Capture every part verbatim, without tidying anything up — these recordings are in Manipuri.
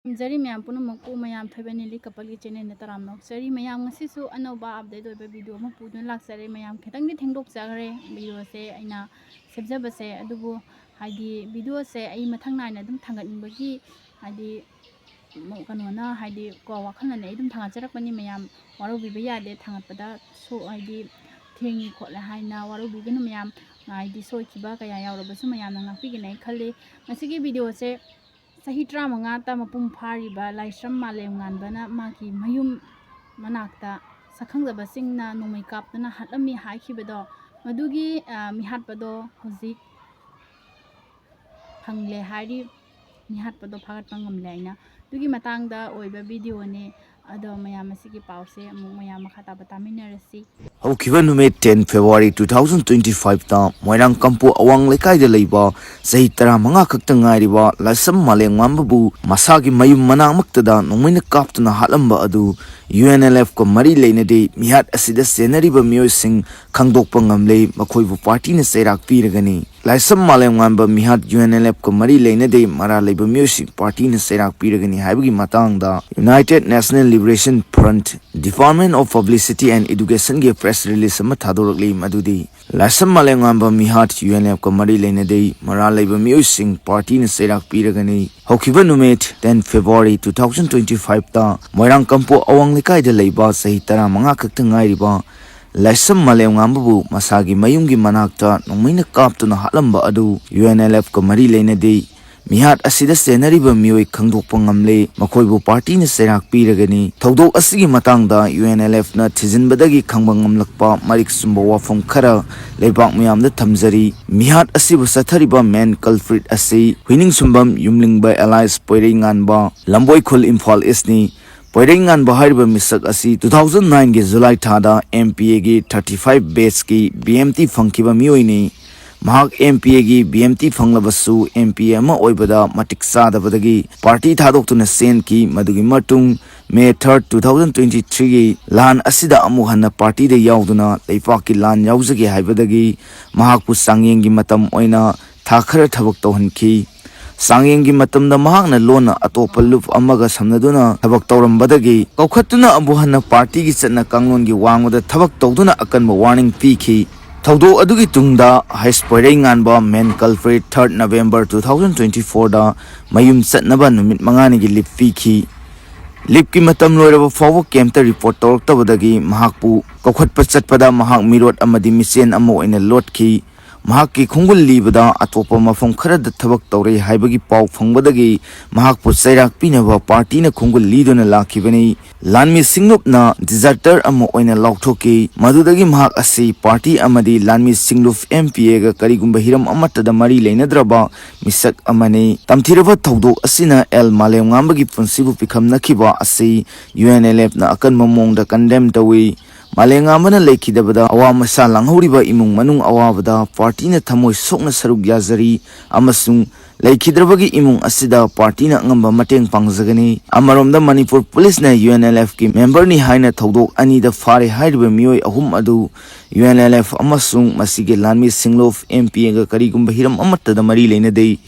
ꯈꯨꯔꯨꯝꯖꯔꯤ ꯃꯌꯥꯝ ꯄꯨꯝꯅꯃꯛꯄꯨ꯫ ꯃꯌꯥꯝ ꯊꯣꯏꯕ ꯅꯦꯂꯤ ꯀꯄꯜꯒꯤ ꯆꯦꯅꯦꯜꯗ ꯇꯔꯥꯝꯅ ꯑꯣꯛꯆꯔꯤ꯫ ꯃꯌꯥꯝ ꯉꯁꯤꯁꯨ ꯑꯅꯧꯕ ꯑꯞꯗꯦꯠ ꯑꯣꯏꯕ ꯚꯤꯗꯤꯑꯣ ꯑꯃ ꯄꯨꯗꯨꯅ ꯂꯥꯛꯆꯔꯦ꯫ ꯃꯌꯥꯝ ꯈꯤꯇꯪꯗꯤ ꯊꯦꯡꯗꯣꯛꯆꯈ꯭ꯔꯦ ꯚꯤꯗꯤꯑꯣꯁꯦ ꯑꯩꯅ ꯁꯦꯝꯖꯕꯁꯦ, ꯑꯗꯨꯕꯨ ꯍꯥꯏꯗꯤ ꯚꯤꯗꯤꯑꯣꯁꯦ ꯑꯩ ꯃꯊꯪ ꯅꯥꯏꯅ ꯑꯗꯨꯝ ꯊꯥꯡꯒꯠꯅꯤꯡꯕꯒꯤ ꯍꯥꯏꯗꯤ ꯀꯩꯅꯣꯅ ꯍꯥꯏꯗꯤ ꯀꯣ ꯋꯥꯈꯜꯅꯅꯦ ꯑꯩ ꯑꯗꯨꯝ ꯊꯥꯡꯒꯠꯆꯔꯛꯄꯅꯤ꯫ ꯃꯌꯥꯝ ꯋꯥꯔꯧꯕꯤꯕ ꯌꯥꯗꯦ, ꯊꯥꯡꯒꯠꯄꯗ ꯁꯣ ꯍꯥꯏꯗꯤ ꯊꯦꯡꯉꯤ ꯈꯣꯠꯂꯦ ꯍꯥꯏꯅ ꯋꯥꯔꯧꯕꯤꯒꯅꯨ ꯃꯌꯥꯝ꯫ ꯍꯥꯏꯗꯤ ꯁꯣꯏꯈꯤꯕ ꯀꯌꯥ ꯌꯥꯎꯔꯕꯁꯨ ꯃꯌꯥꯝꯅ ꯉꯥꯛꯄꯤꯒꯅꯤ ꯑꯩ ꯈꯜꯂꯤ꯫ ꯉꯁꯤꯒꯤ ꯚꯤꯗꯤꯑꯣꯁꯦ ꯆꯍꯤ ꯇꯔꯥꯃꯉꯥꯇ ꯃꯄꯨꯡ ꯐꯥꯔꯤꯕ ꯂꯥꯏꯁ꯭ꯔꯝ ꯃꯥꯂꯦꯝꯉꯥꯟꯕꯅ ꯃꯥꯒꯤ ꯃꯌꯨꯝ ꯃꯅꯥꯛꯇ ꯁꯛꯈꯪꯗꯕꯁꯤꯡꯅ ꯅꯣꯡꯃꯩ ꯀꯥꯞꯇꯨꯅ ꯍꯥꯠꯂꯝꯃꯤ ꯍꯥꯏꯈꯤꯕꯗꯣ, ꯃꯗꯨꯒꯤ, ꯑ, ꯃꯤꯍꯥꯠꯄꯗꯣ ꯍꯧꯖꯤꯛ ꯐꯪꯂꯦ ꯍꯥꯏꯔꯤ꯫ ꯃꯤꯍꯥꯠꯄꯗꯣ ꯐꯥꯒꯠꯄ ꯉꯝꯂꯦ ꯍꯥꯏꯅ꯫ ꯑꯗꯨꯒꯤ ꯃꯇꯥꯡꯗ ꯑꯣꯏꯕ ꯚꯤꯗꯤꯑꯣꯅꯤ꯫ ꯑꯗꯣ ꯃꯌꯥꯝ ꯑꯁꯤꯒꯤ ꯄꯥꯎꯁꯦ ꯑꯃꯨꯛ ꯃꯌꯥꯝ ꯃꯈꯥ ꯇꯥꯕ ꯇꯥꯃꯤꯟꯅꯔꯁꯤ꯫ ꯍꯧꯈꯤꯕ ꯅꯨꯃꯤꯠ ten February two thousand twenty five ꯇ ꯃꯣꯏꯔꯥꯡ ꯀꯝꯄꯨ ꯑꯋꯥꯡ ꯂꯩꯀꯥꯏꯗ ꯂꯩꯕ ꯆꯍꯤ ꯇꯔꯥꯃꯉꯥ ꯈꯛꯇ ꯉꯥꯏꯔꯤꯕ ꯂꯥꯏꯁ꯭ꯔꯝ ꯃꯥꯂꯦꯝꯉꯥꯟꯕꯕꯨ ꯃꯁꯥꯒꯤ ꯃꯌꯨꯝ ꯃꯅꯥꯛꯃꯛꯇꯗ ꯅꯣꯡꯃꯩꯅ ꯀꯥꯞꯇꯨꯅ ꯍꯥꯠꯂꯝꯕ ꯑꯗꯨ UNLF ꯀ ꯃꯔꯤ ꯂꯩꯅꯗꯦ, ꯃꯤꯍꯥꯠ ꯑꯁꯤꯗ ꯆꯦꯟꯅꯔꯤꯕ ꯃꯤꯑꯣꯏꯁꯤꯡ ꯈꯪꯗꯣꯛꯄ ꯉꯝꯂꯦ, ꯃꯈꯣꯏꯕꯨ ꯄꯥꯔꯇꯤꯅ ꯆꯩꯔꯥꯛ ꯄꯤꯔꯒꯅꯤ꯫ ꯂꯥꯏꯁ꯭ꯔꯝ ꯃꯥꯂꯦꯝꯉꯥꯟꯕ ꯃꯤꯍꯥꯠ UNLF ꯀ ꯃꯔꯤ ꯂꯩꯅꯗꯦ, ꯃꯔꯥꯜ ꯂꯩꯕ ꯃꯤꯑꯣꯏꯁꯤꯡ ꯄꯥꯔꯇꯤꯅ ꯆꯩꯔꯥꯛ ꯄꯤꯔꯒꯅꯤ ꯍꯥꯏꯕꯒꯤ ꯃꯇꯥꯡꯗ United National Liberation Front, Department of Publicity and Education ꯒꯤ ꯄ꯭ꯔꯦꯁ ꯔꯤꯂꯤꯖ ꯑꯃ ꯊꯥꯗꯣꯔꯛꯂꯤ, ꯃꯗꯨꯗꯤ ꯂꯥꯏꯁ꯭ꯔꯝ ꯃꯥꯂꯦꯝꯉꯥꯟꯕ ꯃꯤꯍꯥꯠ UNLF ꯀ ꯃꯔꯤ ꯂꯩꯅꯗꯦ, ꯃꯔꯥꯜ ꯂꯩꯕ ꯃꯤꯑꯣꯏꯁꯤꯡ ꯄꯥꯔꯇꯤꯅ ꯆꯩꯔꯥꯛ ꯄꯤꯔꯒꯅꯤ꯫ ꯍꯧꯈꯤꯕ ꯅꯨꯃꯤꯠ ten February two thousand twenty five ꯇ ꯃꯣꯏꯔꯥꯡ ꯀꯝꯄꯨ ꯑꯋꯥꯡ ꯂꯩꯀꯥꯏꯗ ꯂꯩꯕ ꯆꯍꯤ ꯇꯔꯥꯃꯉꯥ ꯈꯛꯇ ꯉꯥꯏꯔꯤꯕ ꯂꯥꯏꯁ꯭ꯔꯝ ꯃꯥꯂꯦꯝꯉꯥꯟꯕꯕꯨ ꯃꯁꯥꯒꯤ ꯃꯌꯨꯝꯒꯤ ꯃꯅꯥꯛꯇ ꯅꯣꯡꯃꯩꯅ ꯀꯥꯞꯇꯨꯅ ꯍꯥꯠꯂꯝꯕ ꯑꯗꯨ UNLF ꯀ ꯃꯔꯤ ꯂꯩꯅꯗꯦ꯫ ꯃꯤꯍꯥꯠ ꯑꯁꯤꯗ ꯆꯦꯟꯅꯔꯤꯕ ꯃꯤꯑꯣꯏ ꯈꯪꯗꯣꯛꯄ ꯉꯝꯂꯦ, ꯃꯈꯣꯏꯕꯨ ꯄꯥꯔꯇꯤꯅ ꯆꯩꯔꯥꯛ ꯄꯤꯔꯒꯅꯤ꯫ ꯊꯧꯗꯣꯛ ꯑꯁꯤꯒꯤ ꯃꯇꯥꯡꯗ UNLF ꯅ ꯊꯤꯖꯤꯟꯕꯗꯒꯤ ꯈꯪꯕ ꯉꯝꯂꯛꯄ ꯃꯔꯤꯛ ꯆꯨꯝꯕ ꯋꯥꯐꯝ ꯈꯔ ꯂꯩꯕꯥꯛ ꯃꯤꯌꯥꯝꯗ ꯊꯝꯖꯔꯤ꯫ ꯃꯤꯍꯥꯠ ꯑꯁꯤꯕꯨ ꯆꯠꯊꯔꯤꯕ main culprit ꯑꯁꯤ ꯍꯨꯏꯅꯤꯡꯁꯨꯝꯕꯝ ꯌꯨꯝꯂꯤꯡꯕ alias ꯄꯣꯏꯔꯩꯉꯥꯟꯕ, ꯂꯝꯕꯣꯏ ꯈꯨꯜ, ꯏꯝꯐꯥꯜ ꯏꯁ꯭ꯠꯅꯤ꯫ ꯄꯣꯏꯔꯩꯉꯥꯟꯕ ꯍꯥꯏꯔꯤꯕ ꯃꯤꯁꯛ ꯑꯁꯤ two thousand nine ꯒꯤ July ꯊꯥꯗ MPA ꯒꯤ thirty five batch ꯀꯤ BMT ꯐꯪꯈꯤꯕ ꯃꯤꯑꯣꯏꯅꯤ꯫ ꯃꯍꯥꯛ MPA ꯒꯤ BMT ꯐꯪꯂꯕꯁꯨ MPA ꯑꯃ ꯑꯣꯏꯕꯗ ꯃꯇꯤꯛ ꯆꯥꯗꯕꯗꯒꯤ ꯄꯥꯔꯇꯤ ꯊꯥꯗꯣꯛꯇꯨꯅ ꯆꯦꯟꯈꯤ꯫ ꯃꯗꯨꯒꯤ ꯃꯇꯨꯡ May third, two thousand twenty three ꯒꯤ ꯂꯥꯟ ꯑꯁꯤꯗ ꯑꯃꯨꯛ ꯍꯟꯅ ꯄꯥꯔꯇꯤꯗ ꯌꯥꯎꯗꯨꯅ ꯂꯩꯄꯥꯛꯀꯤ ꯂꯥꯟ ꯌꯥꯎꯖꯒꯦ ꯍꯥꯏꯕꯗꯒꯤ ꯃꯍꯥꯛꯄꯨ ꯆꯥꯡꯌꯦꯡꯒꯤ ꯃꯇꯝ ꯑꯣꯏꯅ ꯊꯥ ꯈꯔ ꯊꯕꯛ ꯇꯧꯍꯟꯈꯤ꯫ ꯆꯥꯡꯌꯦꯡꯒꯤ ꯃꯇꯝꯗ ꯃꯍꯥꯛꯅ ꯂꯣꯟꯅ ꯑꯇꯣꯞꯄ ꯂꯨꯞ ꯑꯃꯒ ꯁꯝꯅꯗꯨꯅ ꯊꯕꯛ ꯇꯧꯔꯝꯕꯗꯒꯤ ꯀꯧꯈꯠꯇꯨꯅ ꯑꯃꯨꯛ ꯍꯟꯅ ꯄꯥꯔꯇꯤꯒꯤ ꯆꯠꯅ ꯀꯥꯡꯂꯣꯟꯒꯤ ꯋꯥꯡꯃꯗ ꯊꯕꯛ ꯇꯧꯗꯨꯅ ꯑꯀꯟꯕ ꯋꯥꯔꯅꯤꯡ ꯄꯤꯈꯤ꯫ ꯊꯧꯗꯣꯛ ꯑꯗꯨꯒꯤ ꯇꯨꯡꯗ ꯍꯩꯁ ꯄꯣꯏꯔꯩꯉꯥꯟꯕ, main culprit, third November two thousand twenty fourꯗ ꯃꯌꯨꯝ ꯆꯠꯅꯕ ꯅꯨꯃꯤꯠ ꯃꯉꯥꯅꯤꯒꯤ ꯂꯤꯞ ꯄꯤꯈꯤ꯫ ꯂꯤꯞꯀꯤ ꯃꯇꯝ ꯂꯣꯏꯔꯕ ꯐꯥꯎꯕ ꯀꯩꯝꯇ ꯔꯤꯄꯣꯔꯠ ꯇꯧꯔꯛꯇꯕꯗꯒꯤ ꯃꯍꯥꯛꯄꯨ ꯀꯧꯈꯠꯄ ꯆꯠꯄꯗ ꯃꯍꯥꯛ ꯃꯤꯔꯣꯠ ꯑꯃꯗꯤ ꯃꯤꯆꯦꯟ ꯑꯃ ꯑꯣꯏꯅ ꯂꯣꯠꯈꯤ꯫ ꯃꯍꯥꯛꯀꯤ ꯈꯣꯡꯒꯨꯜ ꯂꯤꯕꯗ ꯑꯇꯣꯞꯄ ꯃꯐꯝ ꯈꯔꯗ ꯊꯕꯛ ꯇꯧꯔꯦ ꯍꯥꯏꯕꯒꯤ ꯄꯥꯎ ꯐꯪꯕꯗꯒꯤ ꯃꯍꯥꯛꯄꯨ ꯆꯩꯔꯥꯛ ꯄꯤꯅꯕ ꯄꯥꯔꯇꯤꯅ ꯈꯣꯡꯒꯨꯜ ꯂꯤꯗꯨꯅ ꯂꯥꯛꯈꯤꯕꯅꯤ꯫ ꯂꯥꯟꯃꯤ ꯁꯤꯡꯂꯨꯞꯅ deserter ꯑꯃ ꯑꯣꯏꯅ ꯂꯥꯎꯊꯣꯛꯈꯤ꯫ ꯃꯗꯨꯗꯒꯤ ꯃꯍꯥꯛ ꯑꯁꯤ ꯄꯥꯔꯇꯤ ꯑꯃꯗꯤ ꯂꯥꯟꯃꯤ ꯁꯤꯡꯂꯨꯞ M P Aꯒ ꯀꯔꯤꯒꯨꯝꯕ ꯍꯤꯔꯝ ꯑꯃꯠꯇꯗ ꯃꯔꯤ ꯂꯩꯅꯗ꯭ꯔꯕ ꯃꯤꯁꯛ ꯑꯃꯅꯤ꯫ ꯇꯝꯊꯤꯔꯕ ꯊꯧꯗꯣꯛ ꯑꯁꯤꯅ ꯑꯦꯜ ꯃꯥꯂꯦꯝꯉꯥꯟꯕꯒꯤ ꯄꯨꯟꯁꯤꯕꯨ ꯄꯤꯈꯝꯅꯈꯤꯕ ꯑꯁꯤ U N L Fꯅ ꯑꯀꯟꯕ ꯃꯑꯣꯡꯗ condemn ꯇꯧꯏ꯫ ꯃꯥꯂꯦꯝꯉꯥꯟꯕꯅ ꯂꯩꯈꯤꯗꯕꯗ ꯑꯋꯥ ꯃꯁꯥ ꯂꯥꯡꯍꯧꯔꯤꯕ ꯏꯃꯨꯡ ꯃꯅꯨꯡ ꯑꯋꯥꯕꯗ ꯄꯥꯔꯇꯤꯅ ꯊꯃꯣꯏ ꯁꯣꯛꯅ ꯁꯔꯨꯛ ꯌꯥꯖꯔꯤ ꯑꯃꯁꯨꯡ ꯂꯩꯈꯤꯗ꯭ꯔꯕꯒꯤ ꯏꯃꯨꯡ ꯑꯁꯤꯗ ꯄꯥꯔꯇꯤꯅ ꯑꯉꯝꯕ ꯃꯇꯦꯡ ꯄꯥꯡꯖꯒꯅꯤ꯫ ꯑꯃꯔꯣꯝꯗ ꯃꯅꯤꯄꯨꯔ ꯄꯨꯂꯤꯁꯅ U N L Fꯀꯤ memberꯅꯤ ꯍꯥꯏꯅ ꯊꯧꯗꯣꯛ ꯑꯅꯤꯗ ꯐꯥꯔꯦ ꯍꯥꯏꯔꯤꯕ ꯃꯤꯑꯣꯏ ꯑꯍꯨꯝ ꯑꯗꯨ U N L F ꯑꯃꯁꯨꯡ ꯃꯁꯤꯒꯤ ꯂꯥꯟꯃꯤ ꯁꯤꯡꯂꯨꯞ M P Aꯒ ꯀꯔꯤꯒꯨꯝꯕ ꯍꯤꯔꯝ ꯑꯃꯠꯇꯗ ꯃꯔꯤ ꯂꯩꯅꯗꯦ꯫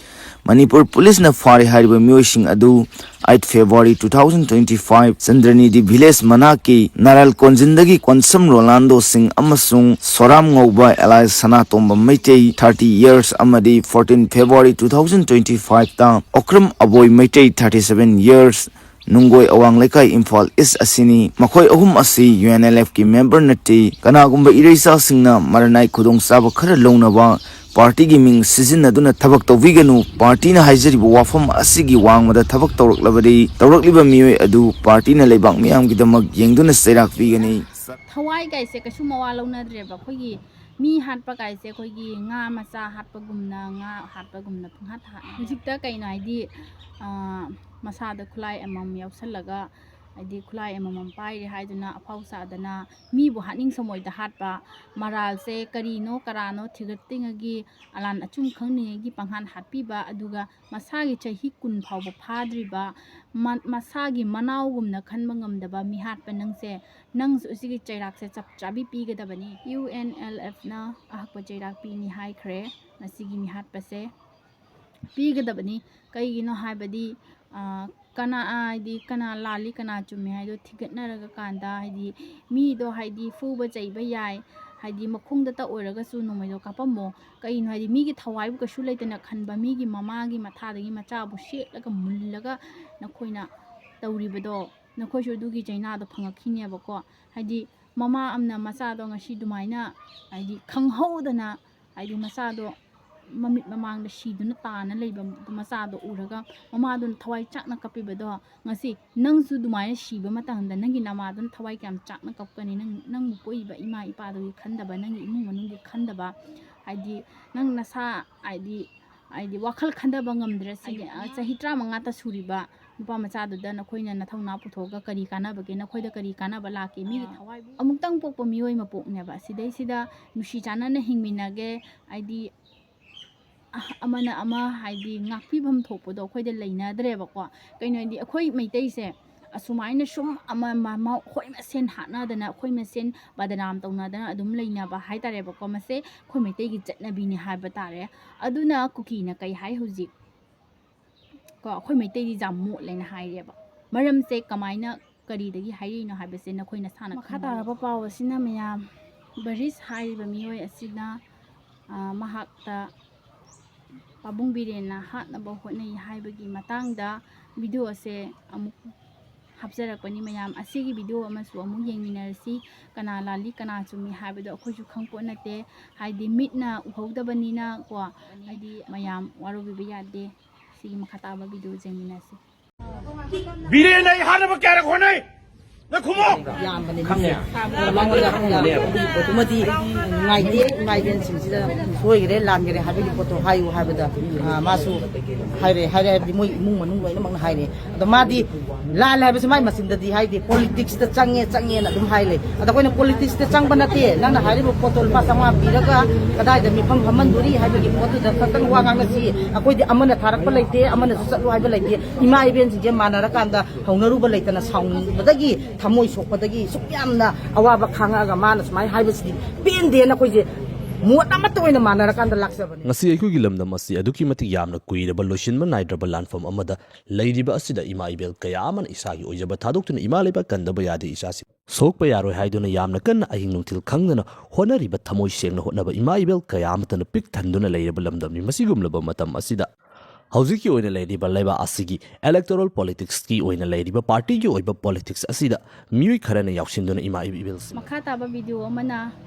ꯃꯅꯤꯄꯨꯔ ꯄꯨꯂꯤꯁꯅ ꯐꯥꯔꯦ ꯍꯥꯏꯔꯤꯕ ꯃꯤꯑꯣꯏꯁꯤꯡ ꯑꯗꯨ eight February two thousand twenty five ꯆꯟꯗ꯭ꯔꯅꯤꯗꯤ village ꯃꯅꯥꯛꯀꯤ ꯅꯥꯔꯜ ꯀꯣꯟꯖꯤꯟꯗꯒꯤ Konsam ꯔꯣꯂꯥꯟꯗꯣ ꯁꯤꯡ ꯑꯃꯁꯨꯡ ꯁꯣꯔꯥꯝ ꯉꯧꯕ alias ꯁꯅꯥꯇꯣꯝꯕ ꯃꯩꯇꯩ thirty years ꯑꯃꯗꯤ fourteen February two thousand twenty fiveꯇ Okram ꯑꯕꯣꯏ Meitei thirty seven years, ꯅꯨꯡꯒꯣꯏ ꯑꯋꯥꯡ ꯂꯩꯀꯥꯏ, ꯏꯝꯐꯥꯜ East ꯑꯁꯤꯅꯤ꯫ ꯃꯈꯣꯏ ꯑꯍꯨꯝ ꯑꯁꯤ U N L Fꯀꯤ member ꯅꯠꯇꯦ꯫ ꯀꯅꯥꯒꯨꯝꯕ ꯏꯔꯩꯆꯥꯁꯤꯡꯅ ꯃꯔꯅꯥꯏ ꯈꯨꯗꯣꯡꯆꯥꯕ ꯈꯔ ꯂꯧꯅꯕ ꯄꯥꯔꯇꯤꯒꯤ ꯃꯤꯡ ꯁꯤꯖꯤꯟꯅꯗꯨꯅ ꯊꯕꯛ ꯇꯧꯕꯤꯒꯅꯨ꯫ ꯄꯥꯔꯇꯤꯅ ꯍꯥꯏꯖꯔꯤꯕ ꯋꯥꯐꯝ ꯑꯁꯤꯒꯤ ꯋꯥꯡꯃꯗ ꯊꯕꯛ ꯇꯧꯔꯛꯂꯕꯗꯤ ꯇꯧꯔꯛꯂꯤꯕ ꯃꯤꯑꯣꯏ ꯑꯗꯨ ꯄꯥꯔꯇꯤꯅ ꯂꯩꯕꯥꯛ ꯃꯤꯌꯥꯝꯒꯤꯗꯃꯛ ꯌꯦꯡꯗꯨꯅ ꯆꯩꯔꯥꯛ ꯄꯤꯒꯅꯤ꯫ ꯊꯋꯥꯏ ꯀꯥꯏꯁꯦ ꯀꯩꯁꯨ ꯃꯋꯥ ꯂꯧꯅꯗ꯭ꯔꯦꯕ꯫ ꯑꯩꯈꯣꯏꯒꯤ ꯃꯤ ꯍꯥꯠꯄ ꯀꯥꯏꯁꯦ ꯑꯩꯈꯣꯏꯒꯤ ꯉꯥ ꯃꯆꯥ ꯍꯥꯠꯄꯒꯨꯝꯅ, ꯉꯥ ꯍꯥꯠꯄꯒꯨꯝꯅ ꯄꯪꯍꯥꯠꯇ ꯍꯥꯠꯂꯦ꯫ ꯍꯧꯖꯤꯛꯇ ꯀꯩꯅꯣ ꯍꯥꯏꯗꯤ, ꯑ, ꯃꯁꯥꯗ ꯈꯨꯠꯂꯥꯏ ꯑꯃꯃꯝ ꯌꯥꯎꯁꯜꯂꯒ, ꯍꯥꯏꯗꯤ ꯈꯨꯠꯂꯥꯏ ꯑꯃꯃꯝ ꯄꯥꯏꯔꯦ ꯍꯥꯏꯗꯨꯅ ꯑꯐꯥꯎ ꯁꯥꯗꯅ ꯃꯤꯕꯨ ꯍꯥꯠꯅꯤꯡ ꯁꯃꯣꯏꯗ ꯍꯥꯠꯄ, ꯃꯔꯥꯜꯁꯦ ꯀꯔꯤꯅꯣ ꯀꯔꯥꯅꯣ ꯊꯤꯒꯠꯇ꯭ꯔꯤꯉꯩꯒꯤ, ꯑꯂꯥꯟ ꯑꯆꯨꯝ ꯈꯪꯗ꯭ꯔꯤꯉꯩꯒꯤ ꯄꯪꯍꯥꯠ ꯍꯥꯠꯄꯤꯕ, ꯑꯗꯨꯒ ꯃꯁꯥꯒꯤ ꯆꯍꯤ ꯀꯨꯟ ꯐꯥꯎꯕ ꯐꯥꯗ꯭ꯔꯤꯕ, ꯃ-, ꯃꯁꯥꯒꯤ ꯃꯅꯥꯎꯒꯨꯝꯅ ꯈꯟꯕ ꯉꯝꯗꯕ ꯃꯤꯍꯥꯠꯄ ꯅꯪꯁꯦ, ꯅꯪꯁꯨ ꯑꯁꯤꯒꯤ ꯆꯩꯔꯥꯛꯁꯦ ꯆꯞ ꯆꯥꯕꯤ ꯄꯤꯒꯗꯕꯅꯤ꯫ U N L Fꯅ ꯑꯍꯛꯄ ꯆꯩꯔꯥꯛ ꯄꯤꯅꯤ ꯍꯥꯏꯈ꯭ꯔꯦ ꯃꯁꯤꯒꯤ ꯃꯤꯍꯥꯠꯄꯁꯦ꯫ ꯄꯤꯒꯗꯕꯅꯤ꯫ ꯀꯩꯒꯤꯅꯣ ꯍꯥꯏꯕꯗꯤ, ꯑ, ꯀꯅꯥ, ꯍꯥꯏꯗꯤ ꯀꯅꯥ ꯂꯥꯜꯂꯤ, ꯀꯅꯥ ꯆꯨꯝꯃꯤ ꯍꯥꯏꯗꯣ ꯊꯤꯒꯠꯅꯔꯒ ꯀꯥꯟꯗ, ꯍꯥꯏꯗꯤ ꯃꯤꯗꯣ, ꯍꯥꯏꯗꯤ ꯐꯨꯕ ꯆꯩꯕ ꯌꯥꯏ, ꯍꯥꯏꯗꯤ ꯃꯈꯣꯡꯗꯇ ꯑꯣꯏꯔꯒꯁꯨ ꯅꯣꯡꯃꯩꯗꯣ ꯀꯥꯞꯄꯝꯃꯣ꯫ ꯀꯩꯒꯤꯅꯣ ꯍꯥꯏꯗꯤ ꯃꯤꯒꯤ ꯊꯋꯥꯏꯕꯨ ꯀꯩꯁꯨ ꯂꯩꯇꯅ ꯈꯟꯕ, ꯃꯤꯒꯤ ꯃꯃꯥꯒꯤ ꯃꯊꯥꯗꯒꯤ ꯃꯆꯥꯕꯨ ꯁꯦꯠꯂꯒ ꯃꯨꯜꯂꯒ ꯅꯈꯣꯏꯅ ꯇꯧꯔꯤꯕꯗꯣ, ꯅꯈꯣꯏꯁꯨ ꯑꯗꯨꯒꯤ ꯆꯩꯅꯥꯗꯣ ꯐꯪꯉꯛꯈꯤꯅꯦꯕꯀꯣ꯫ ꯍꯥꯏꯗꯤ ꯃꯃꯥ ꯑꯃꯅ ꯃꯆꯥꯗꯣ ꯉꯁꯤ ꯑꯗꯨꯃꯥꯏꯅ, ꯍꯥꯏꯗꯤ ꯈꯪꯍꯧꯗꯅ, ꯍꯥꯏꯗꯤ ꯃꯆꯥꯗꯣ ꯃꯃꯤꯠ ꯃꯃꯥꯡꯗ ꯁꯤꯗꯨꯅ ꯇꯥꯅ ꯂꯩꯕ ꯃꯆꯥꯗꯣ ꯎꯔꯒ ꯃꯃꯥꯗꯨꯅ ꯊꯋꯥꯏ ꯆꯥꯛꯅ ꯀꯞꯄꯤꯕꯗꯣ, ꯉꯁꯤ ꯅꯪꯁꯨ ꯑꯗꯨꯃꯥꯏꯅ ꯁꯤꯕ ꯃꯇꯝꯗ ꯅꯪꯒꯤ ꯅꯃꯥꯗꯨꯅ ꯊꯋꯥꯏ ꯀꯌꯥꯝ ꯆꯥꯛꯅ ꯀꯞꯀꯅꯤ? ꯅꯪ, ꯅꯪꯕꯨ ꯄꯣꯛꯏꯕ ꯏꯃꯥ ꯏꯄꯥꯗꯨꯒꯤ ꯈꯟꯗꯕ, ꯅꯪꯒꯤ ꯏꯃꯨꯡ ꯃꯅꯨꯡꯒꯤ ꯈꯟꯗꯕ, ꯍꯥꯏꯗꯤ ꯅꯪ ꯅꯁꯥ, ꯍꯥꯏꯗꯤ, ꯍꯥꯏꯗꯤ ꯋꯥꯈꯜ ꯈꯟꯗꯕ ꯉꯝꯗ꯭ꯔꯦ꯫ ꯁꯤꯒꯤ, ꯑ, ꯆꯍꯤ ꯇꯔꯥꯃꯉꯥꯇ ꯁꯨꯔꯤꯕ ꯅꯨꯄꯥ ꯃꯆꯥꯗꯨꯗ ꯅꯈꯣꯏꯅ ꯅꯊꯧꯅꯥ ꯄꯨꯊꯣꯛꯑꯒ ꯀꯔꯤ ꯀꯥꯟꯅꯕꯒꯦ? ꯅꯈꯣꯏꯗ ꯀꯔꯤ ꯀꯥꯟꯅꯕ ꯂꯥꯛꯀꯦ? ꯃꯤꯒꯤ ꯊꯋꯥꯏꯕꯨ, ꯑꯃꯨꯛꯇꯪ ꯄꯣꯛꯄ ꯃꯤꯑꯣꯏ ꯃꯄꯣꯛꯅꯦꯕ꯫ ꯁꯤꯗꯩꯁꯤꯗ ꯅꯨꯡꯁꯤ ꯆꯥꯟꯅꯅ ꯍꯤꯡꯃꯤꯟꯅꯒꯦ, ꯍꯥꯏꯗꯤ ꯑꯃꯅ ꯑꯃ, ꯍꯥꯏꯗꯤ ꯉꯥꯛꯄꯤꯐꯝ ꯊꯣꯛꯄꯗꯣ ꯑꯩꯈꯣꯏꯗ ꯂꯩꯅꯗ꯭ꯔꯦꯕꯀꯣ꯫ ꯀꯩꯅꯣ ꯍꯥꯏꯗꯤ ꯑꯩꯈꯣꯏ ꯃꯩꯇꯩꯁꯦ ꯑꯁꯨꯃꯥꯏꯅ ꯁꯨꯝ ꯑꯃ, ꯃ-, ꯃ-, ꯑꯩꯈꯣꯏ ꯃꯁꯦꯟ ꯍꯥꯠꯅꯗꯅ, ꯑꯩꯈꯣꯏ ꯃꯁꯦꯟ ꯕꯗꯅꯥꯝ ꯇꯧꯅꯗꯅ ꯑꯗꯨꯝ ꯂꯩꯅꯕ ꯍꯥꯏꯇꯥꯔꯦꯕꯀꯣ꯫ ꯃꯁꯦ ꯑꯩꯈꯣꯏ ꯃꯩꯇꯩꯒꯤ ꯆꯠꯅꯕꯤꯅꯤ ꯍꯥꯏꯕ ꯇꯥꯔꯦ꯫ ꯑꯗꯨꯅ ꯀꯨꯀꯤꯅ ꯀꯩ ꯍꯥꯏ ꯍꯧꯖꯤꯛ? ꯀꯣ, ꯑꯩꯈꯣꯏ ꯃꯩꯇꯩꯗꯤ ꯌꯥꯝ ꯃꯣꯠꯂꯦꯅ ꯍꯥꯏꯔꯦꯕ꯫ ꯃꯔꯝꯁꯦ ꯀꯃꯥꯏꯅ, ꯀꯔꯤꯗꯒꯤ ꯍꯥꯏꯔꯛꯏꯅꯣ ꯍꯥꯏꯕꯁꯦ ꯅꯈꯣꯏ ꯅꯁꯥꯅ ꯃꯈꯥ ꯈꯪꯉꯝꯃꯅꯤ꯫ ꯇꯥꯔꯕ ꯄꯥꯎ ꯑꯁꯤꯅ ꯃꯌꯥꯝ, ꯕꯔꯤꯁ ꯍꯥꯏꯔꯤꯕ ꯃꯤꯑꯣꯏ ꯑꯁꯤꯅ, ꯑ, ꯃꯍꯥꯛꯇ ꯄꯥꯕꯨꯡ ꯕꯤꯔꯦꯟꯅ ꯍꯥꯠꯅꯕ ꯍꯣꯠꯅꯩ ꯍꯥꯏꯕꯒꯤ ꯃꯇꯥꯡꯗ ꯚꯤꯗꯤꯑꯣ ꯑꯁꯦ ꯑꯃꯨꯛ ꯍꯥꯞꯆꯔꯛꯄꯅꯤ꯫ ꯃꯌꯥꯝ ꯑꯁꯤꯒꯤ ꯚꯤꯗꯤꯑꯣ ꯑꯃꯁꯨ ꯑꯃꯨꯛ ꯌꯦꯡꯃꯤꯟꯅꯔꯁꯤ꯫ ꯀꯅꯥ ꯂꯥꯜꯂꯤ, ꯀꯅꯥ ꯆꯨꯝꯃꯤ ꯍꯥꯏꯕꯗꯣ ꯑꯩꯈꯣꯏꯁꯨ ꯈꯪꯄꯣꯠ ꯅꯠꯇꯦ꯫ ꯍꯥꯏꯗꯤ ꯃꯤꯠꯅ ꯎꯍꯧꯗꯕꯅꯤꯅ ꯀꯣ, ꯍꯥꯏꯗꯤ ꯃꯌꯥꯝ ꯋꯥꯔꯧꯕꯤꯕ ꯌꯥꯗꯦ꯫ ꯁꯤꯒꯤ ꯃꯈꯥ ꯇꯥꯕ ꯚꯤꯗꯤꯑꯣ ꯌꯦꯡꯃꯤꯟꯅꯁꯤ꯫ ꯕꯤꯔꯦꯟ ꯑꯩ ꯍꯥꯠꯅꯕ ꯀꯌꯥꯔꯛ ꯍꯣꯠꯅꯩ? ꯅꯪ ꯈꯨꯝꯃꯣ! ꯌꯥꯝꯕꯅꯦ ꯃꯤꯁꯦ꯫ ꯃꯉꯣꯟꯗ ꯑꯗꯨꯒꯤ ꯄꯣꯠꯇꯨꯃꯗꯤ ꯅꯨꯡꯉꯥꯏꯇꯦ, ꯏꯃꯥ ꯏꯕꯦꯟꯁꯤꯡꯁꯤꯗ ꯁꯣꯏꯈ꯭ꯔꯦ, ꯂꯥꯟꯈ꯭ꯔꯦ ꯍꯥꯏꯕꯒꯤ ꯄꯣꯠꯇꯣ ꯍꯥꯏꯌꯨ ꯍꯥꯏꯕꯗ, ꯑ, ꯃꯥꯁꯨ ꯍꯥꯏꯔꯦ, ꯍꯥꯏꯔꯦ ꯍꯥꯏꯕꯗꯤ ꯃꯣꯏ ꯏꯃꯨꯡ ꯃꯅꯨꯡ ꯂꯣꯏꯅꯃꯛꯅ ꯍꯥꯏꯔꯦ꯫ ꯑꯗꯣ ꯃꯥꯗꯤ ꯂꯥꯜꯂꯦ ꯍꯥꯏꯕꯁꯤ ꯃꯥꯏ ꯃꯆꯤꯟꯗꯗꯤ ꯍꯥꯏꯗꯦ, ꯄꯣꯂꯤꯇꯤꯛꯁꯇ ꯆꯪꯉꯦ, ꯆꯪꯉꯦꯅ ꯑꯗꯨꯝ ꯍꯥꯏ ꯂꯩ꯫ ꯑꯗꯣ ꯑꯩꯈꯣꯏꯅ ꯄꯣꯂꯤꯇꯤꯛꯁꯇ ꯆꯪꯕ ꯅꯠꯇꯦ, ꯅꯪꯅ ꯍꯥꯏꯔꯤꯕ ꯄꯣꯠꯇꯣ ꯂꯨꯄꯥ ꯆꯥꯝꯃꯉꯥ ꯄꯤꯔꯒ ꯀꯗꯥꯏꯗ ꯃꯤꯐꯝ ꯐꯝꯍꯟꯗꯣꯔꯤ ꯍꯥꯏꯕꯒꯤ ꯄꯣꯠꯇꯨꯗ ꯈꯛꯇꯪ ꯋꯥ ꯉꯥꯡꯅꯁꯤ꯫ ꯑꯩꯈꯣꯏꯗꯤ ꯑꯃꯅ ꯊꯥꯔꯛꯄ ꯂꯩꯇꯦ, ꯑꯃꯅꯁꯨ ꯆꯠꯂꯨ ꯍꯥꯏꯕ ꯂꯩꯇꯦ꯫ ꯏꯃꯥ ꯏꯕꯦꯟꯁꯤꯡꯁꯦ ꯃꯥꯟꯅꯔꯀꯥꯟꯗ ꯍꯧꯅꯔꯨꯕ ꯂꯩꯇꯅ ꯁꯥꯎꯅꯤꯡꯕꯗꯒꯤ, ꯊꯃꯣꯏ ꯁꯣꯛꯄꯗꯒꯤ ꯁꯨꯛ ꯌꯥꯝꯅ ꯑꯋꯥꯕ ꯈꯥꯡꯉꯛꯑꯒ ꯃꯥꯅ ꯁꯨꯃꯥꯏꯅ ꯍꯥꯏꯕꯁꯤꯗꯤ ꯄꯦꯟꯗꯦꯅ ꯑꯩꯈꯣꯏꯁꯦ ꯃꯣꯠ ꯑꯃꯠꯇ ꯑꯣꯏꯅ ꯃꯥꯟꯅꯔꯀꯥꯟꯗ ꯂꯥꯛꯆꯕꯅꯤ꯫ ꯉꯁꯤ ꯑꯩꯈꯣꯏꯒꯤ ꯂꯝꯗꯝ ꯑꯁꯤ ꯑꯗꯨꯛꯀꯤ ꯃꯇꯤꯛ ꯌꯥꯝꯅ ꯀꯨꯏꯔꯕ ꯂꯣꯏꯁꯤꯟꯕ ꯅꯥꯏꯗ꯭ꯔꯕ ꯂꯥꯟꯐꯝ ꯑꯃꯗ ꯂꯩꯔꯤꯕ ꯑꯁꯤꯗ ꯏꯃꯥ ꯏꯕꯦꯜ ꯀꯌꯥ ꯑꯃꯅ ꯏꯁꯥꯒꯤ ꯑꯣꯏꯖꯕ ꯊꯥꯗꯣꯛꯇꯨꯅ ꯏꯃꯥ ꯂꯩꯕꯥꯛ ꯀꯟꯗꯕ ꯌꯥꯗꯦ, ꯏꯆꯥꯁꯤꯡ ꯁꯣꯛꯄ ꯌꯥꯔꯣꯏ ꯍꯥꯏꯗꯨꯅ ꯌꯥꯝꯅ ꯀꯟꯅ ꯑꯍꯤꯡ ꯅꯨꯡꯊꯤꯜ ꯈꯪꯗꯅ ꯍꯣꯠꯅꯔꯤꯕ ꯊꯃꯣꯏ ꯁꯦꯡꯅ ꯍꯣꯠꯅꯕ ꯏꯃꯥ ꯏꯕꯦꯜ ꯀꯌꯥ ꯑꯃꯇꯅ ꯄꯤꯛ ꯊꯟꯗꯨꯅ ꯂꯩꯔꯕ ꯂꯝꯗꯝꯅꯤ꯫ ꯃꯁꯤꯒꯨꯝꯂꯕ ꯃꯇꯝ ꯑꯁꯤꯗ ꯍꯧꯖꯤꯛꯀꯤ ꯑꯣꯏꯅ ꯂꯩꯔꯤꯕ ꯂꯩꯕꯥꯛ ꯑꯁꯤꯒꯤ electoral politics ꯀꯤ ꯑꯣꯏꯅ ꯂꯩꯔꯤꯕ party ꯒꯤ ꯑꯣꯏꯕ politics ꯑꯁꯤꯗ ꯃꯤꯑꯣꯏ ꯈꯔꯅ ꯌꯥꯎꯁꯤꯟꯗꯨꯅ ꯏꯃꯥ ꯏꯕꯦꯜꯁꯤꯡ ꯃꯈꯥ ꯇꯥꯕ video ꯑꯃꯅ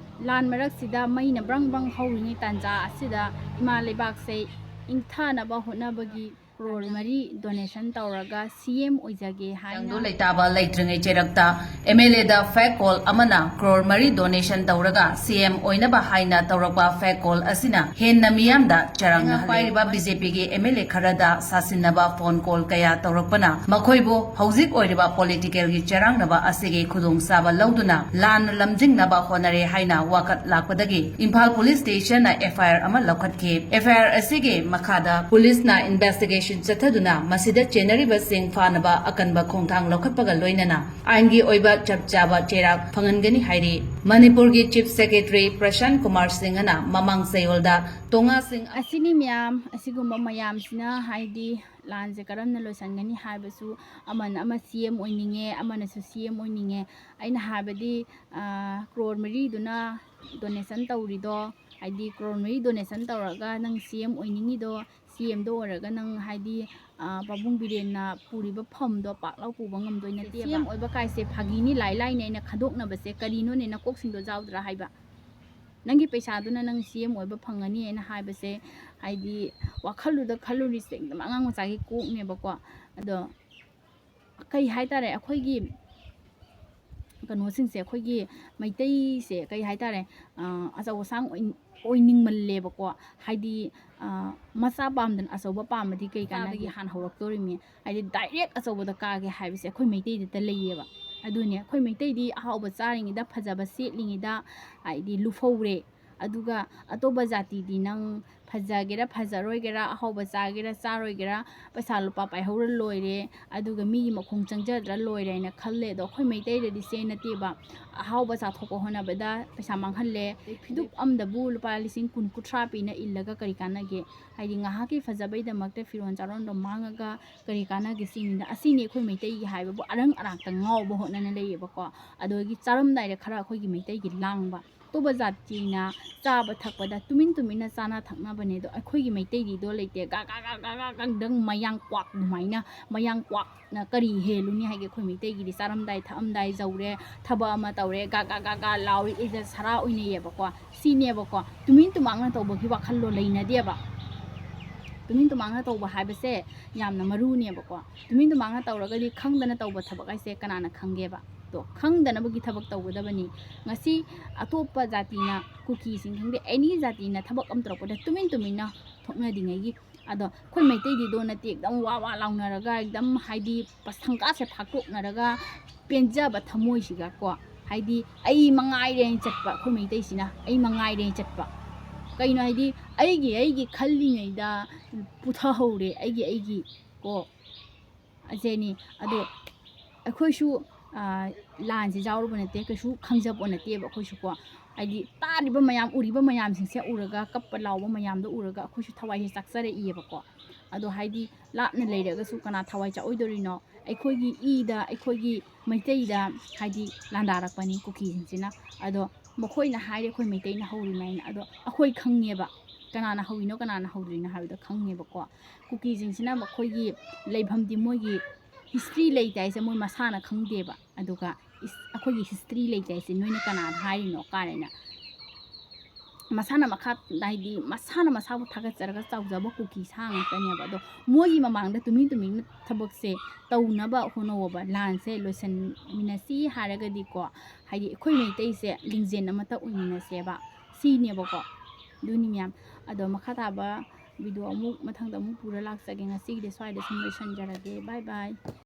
ꯂꯥꯟ ꯃꯔꯛꯁꯤꯗ ꯃꯩꯅ ꯕ꯭ꯔꯪ ꯕ꯭ꯔꯪ ꯍꯧꯔꯤꯉꯩ ꯇꯥꯟꯖꯥ ꯑꯁꯤꯗ ꯏꯃꯥ ꯂꯩꯕꯥꯛꯁꯦ ꯏꯪꯊꯅꯕ ꯍꯣꯠꯅꯕꯒꯤ ꯀ꯭ꯔꯣꯔ ꯃꯔꯤ donation ꯇꯧꯔꯒ C M ꯑꯣꯏꯖꯒꯦ ꯍꯥꯏꯅ ꯆꯥꯡꯗꯣ ꯂꯩꯇꯥꯕ ꯂꯩꯇ꯭ꯔꯤꯉꯩ ꯆꯩꯔꯛꯇ M L A the fake call ꯑꯃꯅ ꯀ꯭ꯔꯣꯔ ꯃꯔꯤ donation ꯇꯧꯔꯒ C M ꯑꯣꯏꯅꯕ ꯍꯥꯏꯅ ꯇꯧꯔꯛꯄ fake call ꯑꯁꯤꯅ ꯍꯦꯟꯅ ꯃꯤꯌꯥꯝꯗ ꯆꯔꯥꯡꯅꯍꯜꯂꯦ꯫ ꯄꯥꯏꯔꯤꯕ B J P ꯒꯤ M L A ꯈꯔꯗ ꯁꯥꯁꯤꯟꯅꯕ phone call ꯀꯌꯥ ꯇꯧꯔꯛꯄꯅ ꯃꯈꯣꯏꯕꯨ ꯍꯧꯖꯤꯛ ꯑꯣꯏꯔꯤꯕ political ꯒꯤ ꯆꯔꯥꯡꯅꯕ ꯑꯁꯤꯒꯤ ꯈꯨꯗꯣꯡꯆꯥꯕ ꯂꯧꯗꯨꯅ ꯂꯥꯟꯅ ꯂꯝꯖꯤꯡꯅꯕ ꯍꯣꯠꯅꯔꯦ ꯍꯥꯏꯅ ꯋꯥꯀꯠ ꯂꯥꯛꯄꯗꯒꯤ ꯏꯝꯐꯥꯜ police station ꯅ F I R ꯑꯃ ꯂꯧꯈꯠꯈꯤ꯫ F I R ꯑꯁꯤꯒꯤ ꯃꯈꯥꯗ police ꯅ investigation ꯆꯠꯊꯗꯨꯅ ꯃꯁꯤꯗ ꯆꯦꯟꯅꯔꯤꯕꯁꯤꯡ ꯐꯥꯅꯕ ꯑꯀꯟꯕ ꯈꯣꯡꯊꯥꯡ ꯂꯧꯈꯠꯄꯒ ꯂꯣꯏꯅꯅ ꯑꯥꯏꯟꯒꯤ ꯑꯣꯏꯕ ꯆꯞ ꯆꯥꯕ ꯆꯩꯔꯥꯛ ꯐꯪꯍꯟꯒꯅꯤ ꯍꯥꯏꯔꯤ꯫ ꯃꯅꯤꯄꯨꯔꯒꯤ Chief Secretary ꯄ꯭ꯔꯁꯥꯟ ꯀꯨꯃꯥꯔ ꯁꯤꯡꯍꯅ ꯃꯃꯥꯡ ꯆꯌꯣꯜꯗ ꯇꯣꯉꯥꯁꯤꯡ ꯑꯁꯤꯅꯤ ꯃꯌꯥꯝ꯫ ꯑꯁꯤꯒꯨꯝꯕ ꯃꯌꯥꯝꯁꯤꯅ ꯍꯥꯏꯗꯤ ꯂꯥꯟꯁꯦ ꯀꯔꯝꯅ ꯂꯣꯏꯁꯤꯟꯒꯅꯤ ꯍꯥꯏꯕꯁꯨ, ꯑꯃꯅ ꯑꯃ C M ꯑꯣꯏꯅꯤꯡꯉꯦ, ꯑꯃꯅꯁꯨ C M ꯑꯣꯏꯅꯤꯡꯉꯦ꯫ ꯑꯩꯅ ꯍꯥꯏꯕꯗꯤ, ꯑꯥ, ꯀ꯭ꯔꯣꯔ ꯃꯔꯤꯗꯨꯅ donation ꯇꯧꯔꯤꯗꯣ, ꯍꯥꯏꯗꯤ ꯀ꯭ꯔꯣꯔ ꯃꯔꯤ donation ꯇꯧꯔꯒ ꯅꯪ C M ꯑꯣꯏꯅꯤꯡꯉꯤꯗꯣ, C M ꯗꯣ ꯑꯣꯏꯔꯒ ꯅꯪ ꯍꯥꯏꯗꯤ, ꯑꯥ, ꯄꯥꯕꯨꯡ ꯕꯤꯔꯦꯟꯅ ꯄꯨꯔꯤꯕ ꯐꯝꯗꯣ ꯄꯥꯛ ꯂꯥꯎ ꯄꯨꯕ ꯉꯝꯗꯣꯏ ꯅꯠꯇꯦꯕ꯫ C M ꯑꯣꯏꯕ ꯀꯥꯏꯁꯦ ꯐꯥꯒꯤꯅꯤ, ꯂꯥꯏ ꯂꯥꯏꯅ ꯑꯩꯅ ꯈꯟꯗꯣꯛꯅꯕꯁꯦ ꯀꯔꯤꯅꯣꯅꯦ? ꯅꯀꯣꯛꯁꯤꯡꯗꯣ ꯌꯥꯎꯗ꯭ꯔꯥ ꯍꯥꯏꯕ? ꯅꯪꯒꯤ ꯄꯩꯁꯥꯗꯨꯅ ꯅꯪ C M ꯑꯣꯏꯕ ꯐꯪꯒꯅꯤ ꯍꯥꯏꯅ ꯍꯥꯏꯕꯁꯦ, ꯍꯥꯏꯗꯤ ꯋꯥꯈꯜꯗꯨꯗ ꯈꯜꯂꯨꯔꯤꯁꯦ ꯑꯗꯨꯝ ꯑꯉꯥꯡ ꯃꯆꯥꯒꯤ ꯀꯣꯛꯅꯦꯕꯀꯣ꯫ ꯑꯗꯣ ꯀꯩ ꯍꯥꯏꯇꯥꯔꯦ, ꯑꯩꯈꯣꯏꯒꯤ ꯀꯩꯅꯣꯁꯤꯡꯁꯦ, ꯑꯩꯈꯣꯏꯒꯤ ꯃꯩꯇꯩꯁꯦ ꯀꯩ ꯍꯥꯏꯇꯥꯔꯦ, ꯑꯥ, ꯑꯆꯧ ꯑꯁꯥꯡ ꯑꯣꯏ-, ꯑꯣꯏꯅꯤꯡꯃꯜꯂꯦꯕꯀꯣ꯫ ꯍꯥꯏꯗꯤ, ꯑꯥ, ꯃꯆꯥ ꯄꯥꯝꯗꯅ ꯑꯆꯧꯕ ꯄꯥꯝꯃꯗꯤ ꯀꯩ ꯀꯥꯟꯅꯒꯦ? ꯃꯆꯥꯗꯒꯤ ꯍꯥꯟꯅ ꯍꯧꯔꯛꯇꯣꯔꯤꯃꯤ꯫ ꯍꯥꯏꯗꯤ direct ꯑꯆꯧꯕꯗ ꯀꯥꯒꯦ ꯍꯥꯏꯕꯁꯦ ꯑꯩꯈꯣꯏ ꯃꯩꯇꯩꯗꯇ ꯂꯩꯌꯦꯕ꯫ ꯑꯗꯨꯅꯦ, ꯑꯩꯈꯣꯏ ꯃꯩꯇꯩꯗꯤ ꯑꯍꯥꯎꯕ ꯆꯥꯔꯤꯉꯩꯗ, ꯐꯖꯕ ꯁꯦꯠꯂꯤꯉꯩꯗ, ꯍꯥꯏꯗꯤ ꯂꯨꯐꯧꯔꯦ, ꯑꯗꯨꯒ ꯑꯇꯣꯞꯄ ꯖꯥꯇꯤꯗꯤ ꯅꯪ ꯐꯖꯒꯦꯔꯥ ꯐꯖꯔꯣꯏꯒꯦꯔꯥ, ꯑꯍꯥꯎꯕ ꯆꯥꯒꯦꯔꯥ ꯆꯥꯔꯣꯏꯒꯦꯔꯥ, ꯄꯩꯁꯥ ꯂꯨꯄꯥ ꯄꯥꯏꯍꯧꯔ ꯂꯣꯏꯔꯦ, ꯑꯗꯨꯒ ꯃꯤꯒꯤ ꯃꯈꯣꯡ ꯆꯪꯖꯗ꯭ꯔ ꯂꯣꯏꯔꯦ ꯍꯥꯏꯅ ꯈꯜꯂꯦ꯫ ꯑꯗꯣ ꯑꯩꯈꯣꯏ ꯃꯩꯇꯩꯗꯗꯤ ꯁꯦ ꯅꯠꯇꯦꯕ, ꯑꯍꯥꯎꯕ ꯆꯥꯊꯣꯛꯄ ꯍꯣꯠꯅꯕꯗ ꯄꯩꯁꯥ ꯃꯥꯡꯍꯜꯂꯦ꯫ ꯐꯤꯗꯨꯛ ꯑꯃꯗꯕꯨ ꯂꯨꯄꯥ ꯂꯤꯁꯤꯡ ꯀꯨꯟ ꯀꯨꯟꯊ꯭ꯔꯥ ꯄꯤꯅ ꯏꯜꯂꯒ ꯀꯔꯤ ꯀꯥꯟꯅꯒꯦ? ꯍꯥꯏꯗꯤ ꯉꯥꯏꯍꯥꯛꯀꯤ ꯐꯖꯕꯩꯗꯃꯛꯇ ꯐꯤꯔꯣꯜ ꯆꯥꯔꯣꯟꯗꯣ ꯃꯥꯡꯉꯒ ꯀꯔꯤ ꯀꯥꯟꯅꯒꯦ ꯁꯤꯅꯤꯗ꯫ ꯑꯁꯤꯅꯤ ꯑꯩꯈꯣꯏ ꯃꯩꯇꯩꯒꯤ ꯍꯥꯏꯕꯕꯨ ꯑꯔꯪ ꯑꯔꯥꯛꯇ ꯉꯥꯎꯕ ꯍꯣꯠꯅꯅ ꯂꯩꯌꯦꯕꯀꯣ꯫ ꯑꯗꯨꯗꯒꯤ ꯆꯥꯔꯝꯗꯥꯏꯗ ꯈꯔ ꯑꯩꯈꯣꯏꯒꯤ ꯃꯩꯇꯩꯒꯤ ꯂꯥꯡꯕ, ꯑꯇꯣꯞꯄ ꯖꯥꯇꯤꯅ ꯆꯥꯕ ꯊꯛꯄꯗ ꯇꯨꯃꯤꯟ ꯇꯨꯃꯤꯟꯅ ꯆꯥꯅ ꯊꯛꯅꯕꯅꯦ, ꯑꯗꯣ ꯑꯩꯈꯣꯏꯒꯤ ꯃꯩꯇꯩꯒꯤꯗꯣ ꯂꯩꯇꯦ꯫ ꯒꯥ ꯒꯥ ꯒꯥ ꯒꯥ ꯒꯥ ꯒꯥꯡꯗꯪ ꯃꯌꯥꯡ ꯀ꯭ꯋꯥꯛ ꯑꯗꯨꯃꯥꯏꯅ, ꯃꯌꯥꯡ ꯀ꯭ꯋꯥꯛꯅ ꯀꯔꯤ ꯍꯦꯜꯂꯨꯅꯤ ꯍꯥꯏꯒꯦ? ꯑꯩꯈꯣꯏ ꯃꯩꯇꯩꯒꯤꯗꯤ ꯆꯥꯔꯝꯗꯥꯏ ꯊꯛꯑꯝꯗꯥꯏ ꯌꯧꯔꯦ, ꯊꯕꯛ ꯑꯃ ꯇꯧꯔꯦ, ꯒꯥ ꯒꯥ ꯒꯥ ꯒꯥ ꯂꯥꯎꯔꯤ, ꯏꯖꯠ ꯁꯔꯥ ꯑꯣꯏꯅꯩꯌꯦꯕꯀꯣ꯫ ꯁꯤꯅꯦꯕꯀꯣ, ꯇꯨꯃꯤꯟ ꯇꯨꯃꯥꯡꯅ ꯇꯧꯕꯒꯤ ꯋꯥꯈꯜꯂꯣꯟ ꯂꯩꯅꯗꯦꯕ꯫ ꯇꯨꯃꯤꯟ ꯇꯨꯃꯥꯡꯅ ꯇꯧꯕ ꯍꯥꯏꯕꯁꯦ ꯌꯥꯝꯅ ꯃꯔꯨꯅꯦꯕꯀꯣ꯫ ꯇꯨꯃꯤꯟ ꯇꯨꯃꯥꯡꯅ ꯇꯧꯔꯒꯗꯤ ꯈꯪꯗꯅ ꯇꯧꯕ ꯊꯕꯛ ꯍꯥꯏꯁꯦ ꯀꯅꯥꯅ ꯈꯪꯒꯦꯕ? ꯑꯗꯣ ꯈꯪꯗꯅꯕꯒꯤ ꯊꯕꯛ ꯇꯧꯒꯗꯕꯅꯤ꯫ ꯉꯁꯤ ꯑꯇꯣꯞꯄ ꯖꯥꯇꯤꯅ, ꯀꯨꯀꯤꯁꯤꯡ ꯈꯪꯗꯦ, ꯑꯦꯅꯤ ꯖꯥꯇꯤꯅ ꯊꯕꯛ ꯑꯃ ꯇꯧꯔꯛꯄꯗ ꯇꯨꯃꯤꯟ ꯇꯨꯃꯤꯟꯅ ꯊꯣꯛꯅꯗ꯭ꯔꯤꯉꯩꯒꯤ, ꯑꯗꯣ ꯑꯩꯈꯣꯏ ꯃꯩꯇꯩꯗꯤꯗꯣ ꯅꯠꯇꯦ, ꯑꯦꯛꯗꯝ ꯋꯥ ꯋꯥ ꯂꯥꯎꯅꯔꯒ, ꯑꯦꯛꯗꯝ ꯍꯥꯏꯗꯤ ꯁꯪꯒꯥꯁꯦ ꯐꯥꯛꯇꯣꯛꯅꯔꯒ ꯄꯦꯟꯖꯕ ꯊꯃꯣꯏꯁꯤꯒ ꯀꯣ, ꯍꯥꯏꯗꯤ ꯑꯩ ꯃꯉꯥꯏꯔꯦꯅ ꯆꯠꯄ, ꯑꯩꯈꯣꯏ ꯃꯩꯇꯩꯁꯤꯅ ꯑꯩ ꯃꯉꯥꯏꯔꯦꯅ ꯆꯠꯄ꯫ ꯀꯩꯅꯣ ꯍꯥꯏꯗꯤ ꯑꯩꯒꯤ ꯑꯩꯒꯤ ꯈꯜꯂꯤꯉꯩꯗ ꯄꯨꯊꯍꯧꯔꯦ ꯑꯩꯒꯤ ꯑꯩꯒꯤ ꯀꯣ꯫ ꯑꯁꯤꯅꯤ꯫ ꯑꯗꯣ ꯑꯩꯈꯣꯏꯁꯨ, ꯑꯥ, ꯂꯥꯟꯁꯦ ꯌꯥꯎꯔꯨꯕ ꯅꯠꯇꯦ, ꯀꯩꯁꯨ ꯈꯪꯖꯄꯣꯠ ꯅꯠꯇꯦꯕ ꯑꯩꯈꯣꯏꯁꯨ ꯀꯣ꯫ ꯍꯥꯏꯗꯤ ꯇꯥꯔꯤꯕ ꯃꯌꯥꯝ, ꯎꯔꯤꯕ ꯃꯌꯥꯝꯁꯤꯡꯁꯦ ꯎꯔꯒ, ꯀꯞꯄ ꯂꯥꯎꯕ ꯃꯌꯥꯝꯗꯣ ꯎꯔꯒ ꯑꯩꯈꯣꯏꯁꯨ ꯊꯋꯥꯏꯁꯦ ꯆꯥꯛꯆꯔꯛꯏꯌꯦꯕꯀꯣ꯫ ꯑꯗꯣ ꯍꯥꯏꯗꯤ ꯂꯥꯞꯅ ꯂꯩꯔꯒꯁꯨ ꯀꯅꯥ ꯊꯋꯥꯏ ꯆꯥꯛꯑꯣꯏꯗꯣꯔꯤꯅꯣ? ꯑꯩꯈꯣꯏꯒꯤ ꯏꯗ, ꯑꯩꯈꯣꯏꯒꯤ ꯃꯩꯇꯩꯗ ꯍꯥꯏꯗꯤ ꯂꯥꯟꯗꯥꯔꯛꯄꯅꯤ ꯀꯨꯀꯤꯁꯤꯡꯁꯤꯅ꯫ ꯑꯗꯣ ꯃꯈꯣꯏꯅ ꯍꯥꯏꯔꯦ ꯑꯩꯈꯣꯏ ꯃꯩꯇꯩꯅ ꯍꯧꯔꯤꯅꯦꯅ, ꯑꯗꯣ ꯑꯩꯈꯣꯏ ꯈꯪꯉꯦꯕ ꯀꯅꯥꯅ ꯍꯧꯔꯤꯅꯣ ꯀꯅꯥꯅ ꯍꯧꯗ꯭ꯔꯤꯅꯣ ꯍꯥꯏꯕꯗꯣ ꯈꯪꯉꯦꯕꯀꯣ꯫ ꯀꯨꯀꯤꯁꯤꯡꯁꯤꯅ ꯃꯈꯣꯏꯒꯤ ꯂꯩꯐꯝꯗꯤ ꯃꯣꯏꯒꯤ ꯍꯤꯁꯇ꯭ꯔꯤ ꯂꯩꯇꯦ ꯍꯥꯏꯁꯦ ꯃꯣꯏ ꯃꯁꯥꯅ ꯈꯪꯗꯦꯕ꯫ ꯑꯗꯨꯒ ꯏꯁ-, ꯑꯩꯈꯣꯏꯒꯤ ꯍꯤꯁꯇ꯭ꯔꯤ ꯂꯩꯇꯦ ꯍꯥꯏꯁꯦ ꯅꯣꯏꯅ ꯀꯅꯥꯗ ꯍꯥꯏꯔꯤꯅꯣ ꯀꯥꯏꯅ ꯃꯁꯥꯅ ꯃꯈꯥ, ꯍꯥꯏꯗꯤ ꯃꯁꯥꯅ ꯃꯁꯥꯕꯨ ꯊꯥꯒꯠꯆꯔꯒ ꯆꯥꯎꯖꯕ ꯀꯨꯀꯤ ꯁꯥ ꯉꯥꯛꯇꯅꯦꯕ꯫ ꯑꯗꯣ ꯃꯣꯏꯒꯤ ꯃꯃꯥꯡꯗ ꯇꯨꯃꯤꯟ ꯇꯨꯃꯤꯟꯅ ꯊꯕꯛꯁꯦ ꯇꯧꯅꯕ ꯍꯣꯠꯅꯧꯑꯣꯕ꯫ ꯂꯥꯟꯁꯦ ꯂꯣꯏꯁꯟꯃꯤꯟꯅꯁꯤ ꯍꯥꯏꯔꯒꯗꯤꯀꯣ, ꯍꯥꯏꯗꯤ ꯑꯩꯈꯣꯏ ꯃꯩꯇꯩꯁꯦ ꯂꯤꯡꯖꯦꯜ ꯑꯃꯠꯇ ꯑꯣꯏꯃꯤꯟꯅꯁꯦꯕ, ꯁꯤꯅꯦꯕꯀꯣ꯫ ꯑꯗꯨꯅꯤ ꯃꯌꯥꯝ꯫ ꯑꯗꯣ ꯃꯈꯥ ꯇꯥꯕ ꯚꯤꯗꯤꯑꯣ ꯑꯃꯨꯛ ꯃꯊꯪꯗ ꯑꯃꯨꯛ ꯄꯨꯔ ꯂꯥꯛꯆꯒꯦ꯫ ꯉꯁꯤꯒꯤꯗꯤ ꯁ꯭ꯋꯥꯏꯗ ꯁꯨꯝ ꯂꯣꯏꯁꯟꯖꯔꯒꯦ꯫ ꯕꯥꯏ ꯕꯥꯏ꯫